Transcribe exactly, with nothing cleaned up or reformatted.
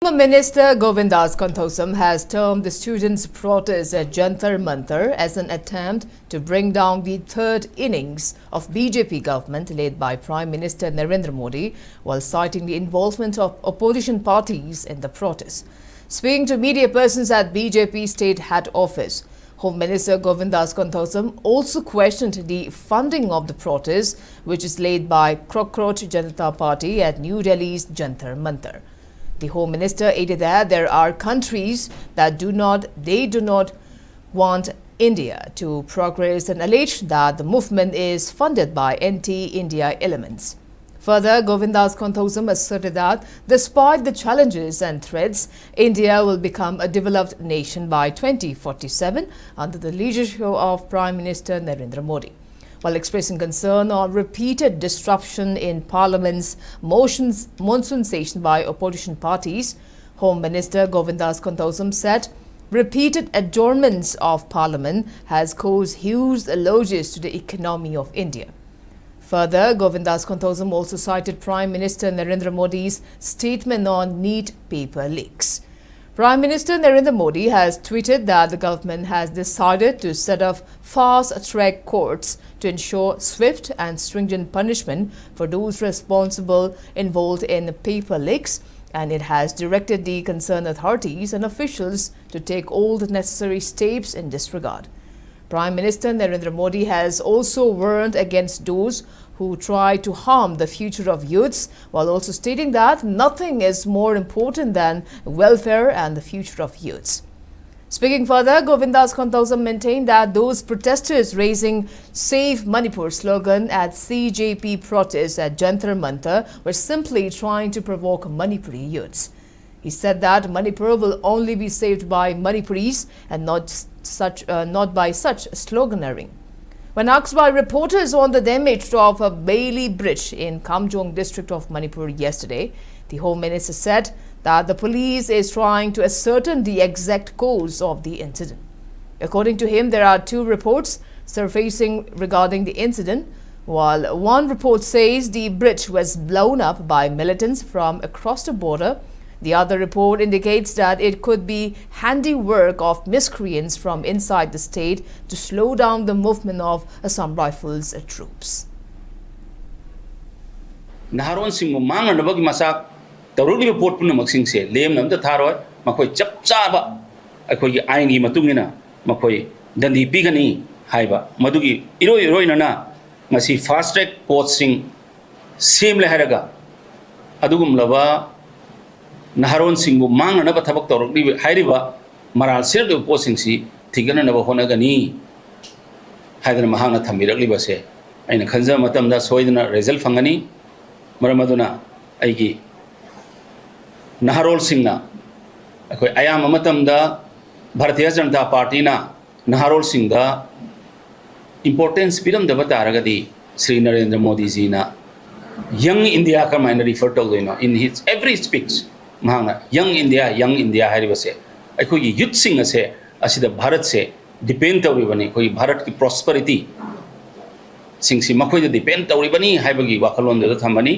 Former Minister Govindas Kanthosam has termed the students' protest at Jantar Mantar as an attempt to bring down the third innings of B J P government led by Prime Minister Narendra Modi, while citing the involvement of opposition parties in the protest. Speaking to media persons at B J P state head office, Home Minister Govindas Kanthosam also questioned the funding of the protest, which is led by Cockroach Janata Party at New Delhi's Jantar Mantar. The Home Minister added that there are countries that do not, they do not want India to progress and alleged that the movement is funded by anti-India elements. Further, Govindas Kanthosam asserted that despite the challenges and threats, India will become a developed nation by twenty forty-seven under the leadership of Prime Minister Narendra Modi. While expressing concern on repeated disruption in Parliament's motions, monsoon session by opposition parties, Home Minister Govindas Kanthosam said repeated adjournments of Parliament has caused huge losses to the economy of India. Further, Govindas Kanthosam also cited Prime Minister Narendra Modi's statement on NEET paper leaks. Prime Minister Narendra Modi has tweeted that the government has decided to set up fast-track courts to ensure swift and stringent punishment for those responsible involved in paper leaks, and it has directed the concerned authorities and officials to take all the necessary steps in this regard. Prime Minister Narendra Modi has also warned against those who try to harm the future of youths, while also stating that nothing is more important than welfare and the future of youths. Speaking further, Govindas Kanthosam maintained that those protesters raising Save Manipur slogan at C J P protests at Jantar Mantar were simply trying to provoke Manipuri youths. He said that Manipur will only be saved by Manipuris and not s- such, uh, not by such sloganeering. When asked by reporters on the damage of a Bailey Bridge in Kamjong district of Manipur yesterday, the Home Minister said that the police is trying to ascertain the exact cause of the incident. According to him, there are two reports surfacing regarding the incident. While one report says the bridge was blown up by militants from across the border, The other report indicates that it could be handiwork of miscreants from inside the state to slow down the movement of Assam Rifles troops. ꯅꯍꯥꯔꯣꯟꯁꯤꯡꯕꯨ ꯃꯥꯡꯅꯅꯕꯒꯤ ꯃꯆꯥꯛ ꯇꯧꯔꯛꯂꯤꯕ ꯄꯣꯠ ꯄꯨꯝꯅꯃꯛꯁꯤꯡꯁꯦ ꯂꯦꯝꯅ ꯑꯝꯇ ꯊꯥꯔꯣꯏ꯫ ꯃꯈꯣꯏ ꯆꯞ ꯆꯥꯕ ꯑꯩꯈꯣꯏꯒꯤ ꯑꯥꯏꯟꯒꯤ ꯃꯇꯨꯡ ꯏꯟꯅ ꯃꯈꯣꯏ ꯗꯟꯗꯤ ꯄꯤꯒꯅꯤ ꯍꯥꯏꯕ ꯃꯗꯨꯒꯤ ꯏꯔꯣꯏ ꯏꯔꯣꯏꯅꯅ ꯉꯁꯤ fast track courtꯁꯤꯡ ꯁꯦꯝꯂꯦ ꯍꯥꯏꯔꯒ ꯑꯗꯨꯒꯨꯝꯂꯕ ꯅꯍꯥꯔꯣꯟꯁꯤꯡꯕꯨ ꯃꯥꯡꯅꯅꯕ ꯊꯕꯛ ꯇꯧꯔꯛꯂꯤꯕ ꯍꯥꯏꯔꯤꯕ ꯃꯔꯥꯜ ꯁꯤꯔꯛꯂꯤꯕ ꯄꯣꯠꯁꯤꯡꯁꯤ ꯊꯤꯒꯠꯅꯅꯕ ꯍꯣꯠꯅꯒꯅꯤ ꯍꯥꯏꯗꯅ ꯃꯍꯥꯛꯅ ꯊꯝꯕꯤꯔꯛꯂꯤꯕꯁꯦ ꯑꯩꯅ ꯈꯟꯖꯕ ꯃꯇꯝꯗ ꯁꯣꯏꯗꯅ result ꯐꯪꯒꯅꯤ꯫ ꯃꯔꯝ ꯑꯗꯨꯅ ꯑꯩꯒꯤ ꯅꯍꯥꯔꯣꯜꯁꯤꯡꯅ ꯑꯩꯈꯣꯏ ꯑꯌꯥꯝꯕ ꯃꯇꯝꯗ ꯚꯥꯔꯇꯤꯌ ꯖꯅꯇꯥ ꯄꯥꯔꯇꯤꯅ ꯅꯍꯥꯔꯣꯜꯁꯤꯡꯗ importance ꯄꯤꯔꯝꯗꯕ ꯇꯥꯔꯒꯗꯤ ꯁ꯭ꯔꯤ ꯅꯔꯦꯟꯗ꯭ꯔ ꯃꯣꯗꯤꯖꯤꯅ Young India ꯀꯃꯥꯏꯅ refer ꯇꯧꯗꯣꯏꯅꯣ? In his every speech ꯃꯍꯥꯛꯅ Young India, Young India ꯍꯥꯏꯔꯤꯕꯁꯦ ꯑꯩꯈꯣꯏꯒꯤ youthꯁꯤꯡ ꯑꯁꯦ ꯑꯁꯤꯗ ꯚꯥꯔꯠꯁꯦ depend ꯇꯧꯔꯤꯕꯅꯤ, ꯑꯩꯈꯣꯏꯒꯤ ꯚꯥꯔꯠꯀꯤ prosperity ꯁꯤꯡꯁꯤ ꯃꯈꯣꯏꯗ depend ꯇꯧꯔꯤꯕꯅꯤ ꯍꯥꯏꯕꯒꯤ ꯋꯥꯈꯜꯂꯣꯟꯗꯨꯗ ꯊꯝꯕꯅꯤ꯫